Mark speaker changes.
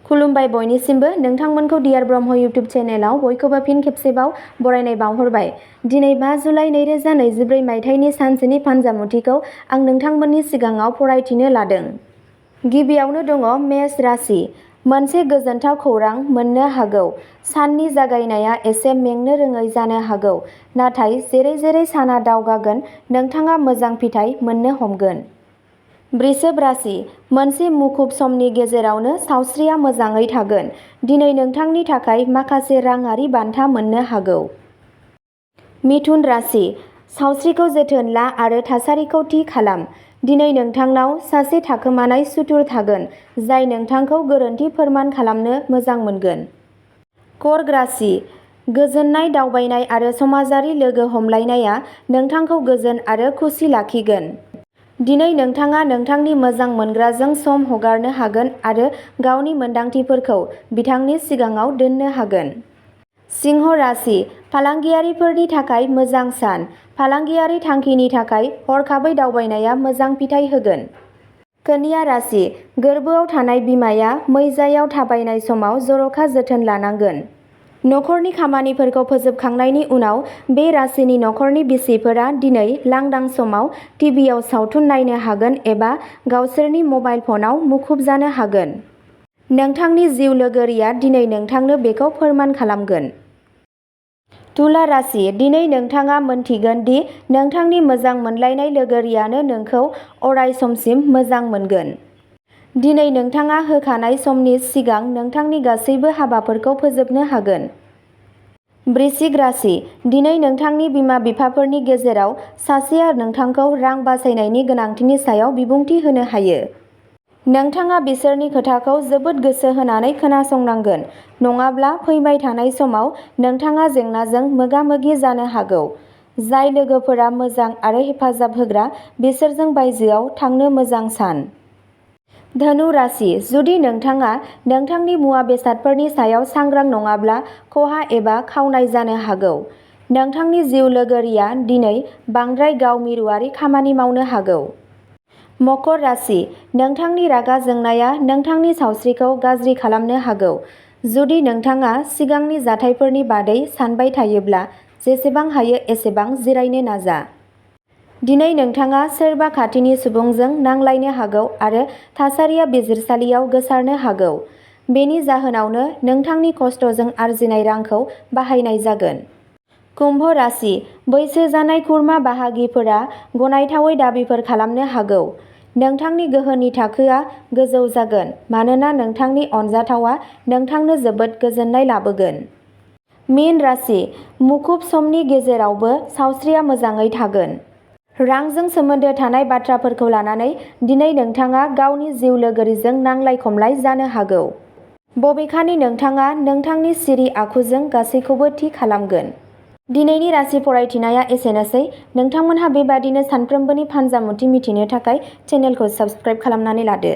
Speaker 1: खुलुमबाय बयनिसिमबो नोंथांमोनखौ dear Brahma YouTube चेनेलाव बयखौबो फिन खेबसेबाव बरायनाय बावहरबाय। दिनै 5 जुलाइ 2024 मायथाइनि सानसेनि फानजामुथिखौ आं नोंथांमोननि सिगाङाव फरायथिनो लादों। गिबियावनो दङ मेष राशि। मोनसे गोजोनथाव खौरां मोननो हागौ। साननि जागायनाया एसे मेंनो रोङै जानो हागौ, नाथाय जेरै जेरै साना दावगागोन नोंथाङा मोजां फिथाइ मोननो हमगोन। वृषभ राशि। मोनसे मुखुब समनि गेजेरावनो सावस्रिया मोजाङै थागोन। दिनै नोंथांनि थाखाय माखासे राङारि बान्था मोननो हागौ। मिथुन राशि। सावस्रिखौ जोथोन ला आरो थासारिखौ थि खालाम। दिनै नोंथांनाव सासे थाखोमानाय सुथुर थागोन, जाय नोंथांखौ गोरोन्थि फोरमान खालामनो मोजां मोनगोन। कर्क राशि। गोजोननाय, दावबायनाय आरो समाजारि लोगो हमलायनाया नोंथांखौ गोजोन आरो खुसि लाखिगोन। दिनै नोंथाङा नोंथांनि मोजां मोनग्राजों सम हगारनो हागोन आरो गावनि मोनदांथिफोरखौ बिथांनि सिगाङाव दोननो हागोन। सिंह राशि। फालांगियारिफोरनि थाखाय मोजां सान। फालांगियारि थांखिनि थाखाय हरखाबै दावबायनाया मोजां फिथाय होगोन। कन्या राशि। गोर्बोआव थानाय बिमाया मैजायाव थाबायनाय समाव जर'खा जोथोन लानांगोन। नखरनि खामानिफोरखौ फोजोबखांनायनि उनाव बे राशिनि नखरनि बिसिफोरा दिनै लांदां समाव टिभिआव सावथुन नायनो हागोन एबा गावसोरनि मबाइल फनाव मुखुब जानो हागोन। नोंथांनि जिउ लोगोरिया दिनै नोंथांनो बेखौ फोरमान खालामगोन। तुला राशि। दिनै नोंथाङा मोनथिगोन दि नोंथांनि मोजां मोनलायनाय लोगोरियानो नोंखौ अराय समसिम मोजां मोनगोन। दिनै नोंथाङा होखानाय समनि सिगां नोंथांनि गासैबो हाबाफोरखौ फोजोबनो हागोन। वृश्चिक राशि। दिनै नोंथांनि बिमा-बिफाफोरनि गेजेराव सासेया नोंथांखौ रां बासायनायनि गोनांथिनि सायाव बिबुंथि होनो हायो। नोंथाङा बिसोरनि खोथाखौ जोबोद गोसो होनानै खोनासंनांगोन, नङाब्ला फैबाय थानाय समाव नोंथाङा जेंनाजों मोगा-मोगि जानो हागौ। जाय लोगोफोरा मोजां आरो हेफाजाब होग्रा बिसोरजों बायजोआव थांनो मोजां सान। धनु राशि। जुदि नोंथाङा नोंथांनि मुवा-बेसादफोरनि सायाव सांग्रां नङाब्ला खहा एबा खावनाय जानो हागौ। नोंथांनि जिउ लोगोरिया दिनै बांद्राय गाव-मिरुआरि खामानि मावनो हागौ। मकर राशि। नोंथांनि रागा जोंनाया नोंथांनि सावस्रिखौ गाज्रि खालामनो हागौ। जुदि नोंथाङा सिगांनि जाथायफोरनि बादै सानबाय थायोब्ला जेसेबां हायो एसेबां जिरायनो नाजा। दिनै नोंथाङा सोरबा खाथिनि सुबुंजों नांलायनो हागौ आरो थासारिया बिजिरसालियाव गोसारनो हागौ। बेनि जाहोनावनो नोंथांनि खस्थ'जों आरजिनाय रांखौ बाहायनाय जागोन। कुम्भ राशि। बैसो जानाय खुरमा बाहागिफोरा गनायथावै दाबिफोर खालामनो हागौ। नोंथांनि गोहोनि थाखोआ गोजौ जागोन मानोना नोंथांनि अनजाथावआ नोंथांनो जोबोद गोजोननाय लाबोगोन। मीन राशि। मुखुब समनि गेजेरावबो सावस्रिया मोजाङै थागोन। रांजों सोमोन्दो थानाय बाथ्राफोरखौ लानानै दिनै नोंथाङा गावनि जिउ लोगोरिजों नांलाय-खमलाय जानो हागौ। बबेखानि नोंथाङा नोंथांनि सिरि आखुजों गासैखौबो थि खालामगोन। दिनैनि राशि फरायथिनाया एसेनोसै। नोंथांमोनहा बेबादिनो सानफ्रोमबोनि फानजामुथि मिथिनो थाखाय चेनेलखौ साबस्क्राइब खालामनानै लादो।